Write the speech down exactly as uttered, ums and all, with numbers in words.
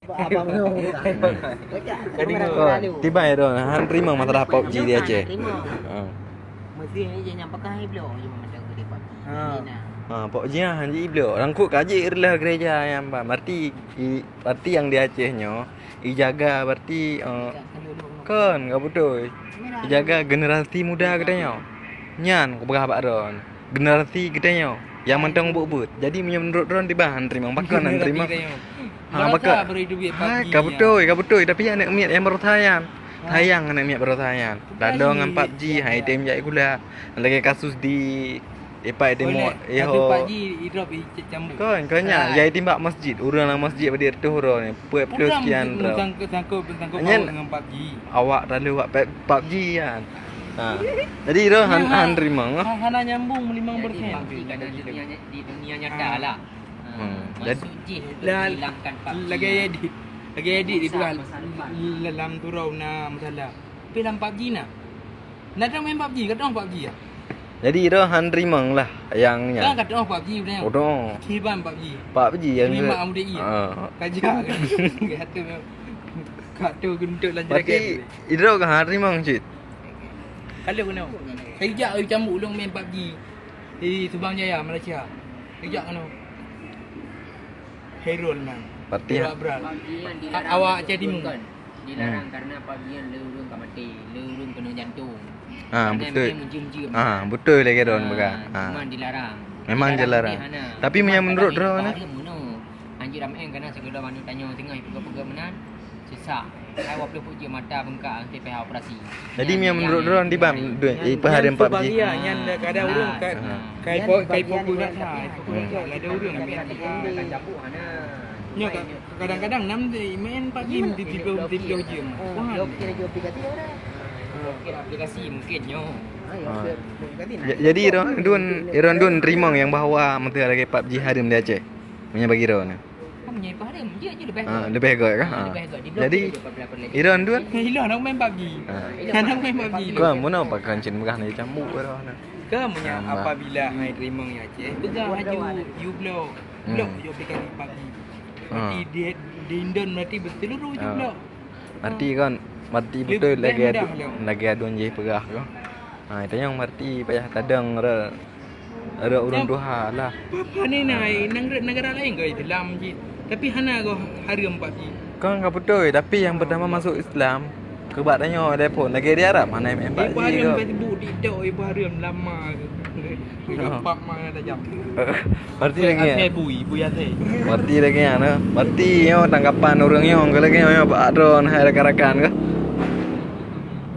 Abang tu. Jadi, oh, tiba ya dah, han teurimong masalah PUBG di Aceh. Ha. Mesti ni je nyang pekan hai blok je memandang ke dia PUBG. Ha. Ha, PUBG han ji blok. Rangkut kaji rela gereja nyang ba. Berarti i, berarti yang di Aceh nyoe ijaga berarti, eh, kon ka beutôi. Ijaga generasi muda geutanyoe. Nyan kupeugah bak droen. Generasi geutanyoe nyang mantong buet-buet. Jadi meunyoe menurut droen tiba han teurimong, pakon han teurimong? Ha, pakon? Ha, ka beutôi, ka beutôi, tapi aneuk miet nyang baroe sayang. Sayang aneuk miet baroe sayang. Ladom ngon PUBG, hai tem jak gula. Lagèe kasus di Ipak di Timur, eh, ho. Satu PUBG, i drop, i cek cambuk. Kon, kon nyan, jai timbak masjid. Ureueng lam masjid badi reutôh uroe ni. Peuet puluh sekian droe. Sangkut, sangkut, sangkut paut dengan PUBG. Awak talalu wak pep-, PUBG kan. Ha. Jadi, droe han, han teurimong, ha. Hana nyambung limong persen. Jadi, PUBG kan di dunia, di dunia nyata lah. Ha. Hmm. Jadi, masuk jih untuk menghilangkan PUBG. Lagèe edit. Lagèe edit itu kan. Dalam surau na masalah. Tapi dalam PUBG na. Nak main PUBG, kadang PUBG ya. Jadi, droe han teurimong lah nyang nyan. Kan kadang PUBG udah. Oh, dong. Kiban PUBG. PUBG nyang ke mak amudi iya. Ha. Kaji kak. Kata memang. Kata guntuk lanjut. Berarti, idroe ka han teurimong cit. Kalau kena. Saya jak cambuk ulung main PUBG. Di Subang Jaya, Malaysia. Saya jak kena. Herol man. Berarti Herol Abral. PUBG yang dilarang. Awak Aceh Timur. Dilarang karena PUBG nyan le ureueng ka maté, le ureueng kena jantung. Ha, betul. Karena memang menjeuem-jeuem. Ha, betul lagèe droen peugah. Ha. Memang dilarang. Memang dilarang. Tapi meunyo menurut droen, hareuem meunoe. Anjir ramé karena sigohlom aneuk tanyoe teungoh peugah-peugah meunan, sesak. Hai wapeuleuput jeuet mata beungkak, hana payah operasi. Jadi meunyo menurut droen diban duek ipeuhareuem PUBG. Nyan sebagian, nyan kadang ureueng ka, ka ipo-, ka ipoh buet that na, ipoh buet that. Ada ureueng ambil. Nyoe ka Kadang-kadang nam main PUBG di, di, di, di, di jam. Wah. Blokir je aplikasi orang. Blokir aplikasi mungkin nyoh. Ha. Ja-, jadi droen dun, droen dun teurimong nyang bahwa meuteuk lagèe PUBG hareuem di Aceh. Meunyo bagi droen. Kan meunyo hareuem, dia je lebih. Ha, lebih gèt kah? Ha. Lebih gèt. Jadi droen dun. Hilang nak main PUBG. Ha. Hilang nak main PUBG. Kau meunoe pakon cit peugah na cambuk droen. Kau meunyo apabila hai teurimong di Aceh, peugah laju, you block. Blok je aplikasi PUBG. Ha. Berarti di, di Indon berarti berseluruh je blok. Berarti kan, berarti betul lagèe adu-, lagèe aduen jih peugah tu. Ha, itu nyang berarti payah tadong re, re ureueng tuha lah. Apa ni nai, nang-, negara lain ke Islam je. Tapi hana ke hareuem PUBG. Kan ka beutôi, tapi nyang pertama masuk Islam, Keu bak tanyoe deh phon, lagèe di Arab hana main PUBG. Ibu Harim Facebook, TikTok, Ibu Harim lama. Ibu Pak mana tajam. Berarti lagèe nyan. Asai bui, bui asai. Berarti lagèe nyan, eh. Berarti nyoe tanggapan ureueng nyoe, keu lagèe nyoe, Pak Adron, hai rakan-rakan ke?